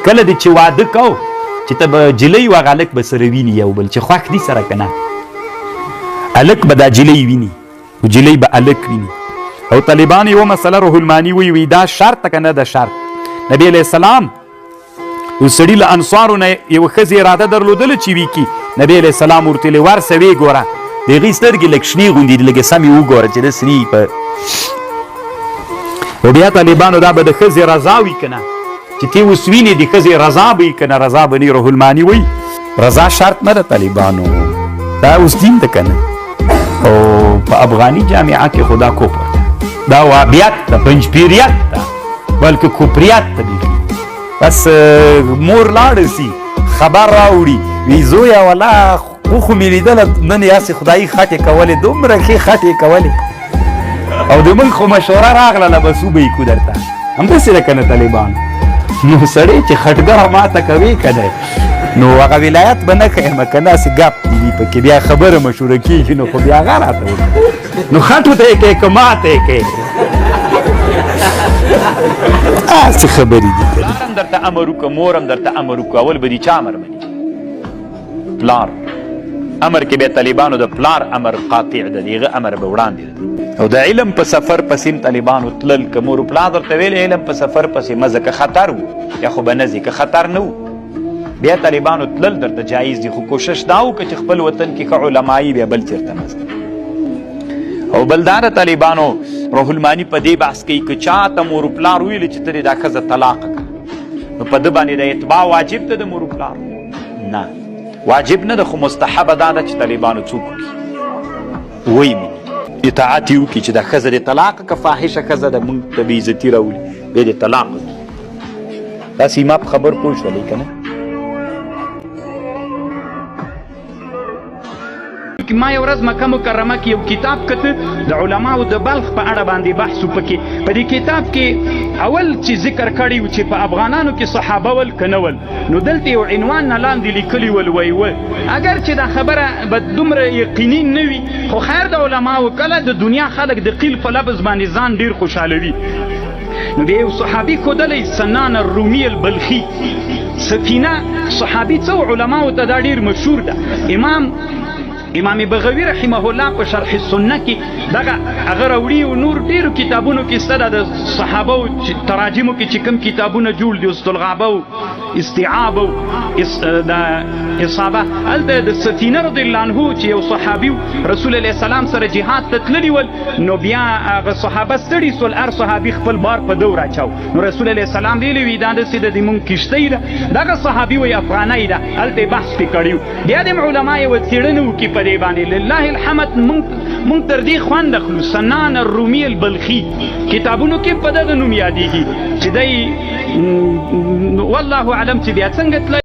کله دې چې واده کو چې ته به جلۍ او هغه هلک به سره ویني یو بل چې خوښ دي سره که نه، هلک به دا جلۍ ویني او جلۍ به هلک ویني. او طالبان یوه مسله روح المانی وایي، وایي دا شرط که نه ده شرط. نبی علیه السلام یو سړي له انصارو نه یوه ښځې اراده درلودله چې ویکي، نبی علیه السلام ورته ویلي ورسه ویې ګوره، د هغې سترګې لږ شنې غوندې دي، لږې سمې وګوره چې داسې نه په. او بیا طالبانو دا به د ښځې رضا وي که نه، چې تی اوس وینې د ښځې رضا به وي که نه، رضا به نه. روح المانی وایي رضا شرط نه ده طالبانو، دا اوس دین ده که نه. او په افغاني جامعه کې خو دا کفر ده، دا وابیت ده، پنجپیریت ده، بلکې کفریت ده بیخي. بس مور لاړه سي خبر راوړي وي زویه ولا خو مې لیدله نن یې هسې خدایي خټې کولې، دومره ښې خټې کولې، او د موږ خو مشوره راغله بس وبه یې کړو درته، همداسې ده که نه طالبان. نو سړی چې خټګره ماته کوي که نه، نو هغه ولایت به نه ښیم که نه، هسې ګپ دي وي پکې، بیا خبره مشوره کېږي، نو خو بیا هغه راته وکړه، نو خټو ته یې کوې که ماته یې کوې، هسې خبرې دي. پلار هم درته امر وکړه، مور هم درته امر وکړه، اول به دې چا امر مني؟ پلار امر کې بیا طالبانو د پلار امر قاطع ده، د هغه امر به وړاندې ده. او د علم په سفر پسې هم طالبانو تلل، که مور پلار درته ویل علم په سفر پسې مه ځه، که خطر و یا خو به نه ځې، که خطر نه و بیا طالبانو تلل درته جایز دي، خو کوشش دا وکړه چې خپل وطن کې ښه علمایي بیا بل چېرته مه ځه. او بل دا د طالبانو روح المانی په دې بحث کوي، که چا ته مور پلار ویل چې ته دې دا ښځه طلاق کړه، نو په ده باندې د اتباع واجب ده د مور پلار؟ نه، واجب نه ده، خو مستحبه دا ده چې طالبانو څوک وکړي، ویې مني، اطاعت یې وکړي چې دا ښځه دې طلاق که فاحشه ښځه ده، موږ ته بې عزتي راولي، بیا دې طلاق وکړي. تاسې ما په خبر پوه شولئ که نه؟ ما یو ورځ مکه مکرمه کې یو کتاب کته، د علماو د بلخ په اړه باندې بحث پکې. په دې کتاب کې اول چې ذکر کړی و چې په افغانانو کې صحابه ول که نه ول، نو دلته یو عنوان نه لاندې لیکلی ول، وایي و اګر چې دا خبره به دومره یقیني نه وي، خو خیر د علماو کله د دنیا خلک د قیل په لفظ باندې ځان ډیر خوشحالوي. نو بیا یو صحابي ښودلی سنان الرومي البلخي سفینه صحابي، څو علماو ته دا ډیر مشهور ده. امام بغوی رحمه الله په شرح السنه کې دغه هغه راوړي، او نور ډیرو کتابونو کې سته د صحابه او تراجمو کې چې کوم کتابونه جوړ دي، اسد الغابه او استیعاب او د اصابه، هلته د سفینه رضی الله عنه چې یو صحابي رسول علیه السلام سره جهاد ته تللي ول، نو بیا هغه صحابه ستړي سول، هر صحابي خپل بار په ده وراچاو، نو رسول علیه السلام ویلي وي دا داسې د دې مونږ کښتۍ ده، دغه صحابي وایي افغانۍ ده، هلته یې بحث پرې کړی. بیا دې علما یوه څېړنه وکړي په دې باندې. لله الحمد مونږ تر دې خوند اخلو. سنان الرومي البلخي کتابونو کې په دغه نوم یادېږي چې دی والله اعلم چې بیا څنګه تللی.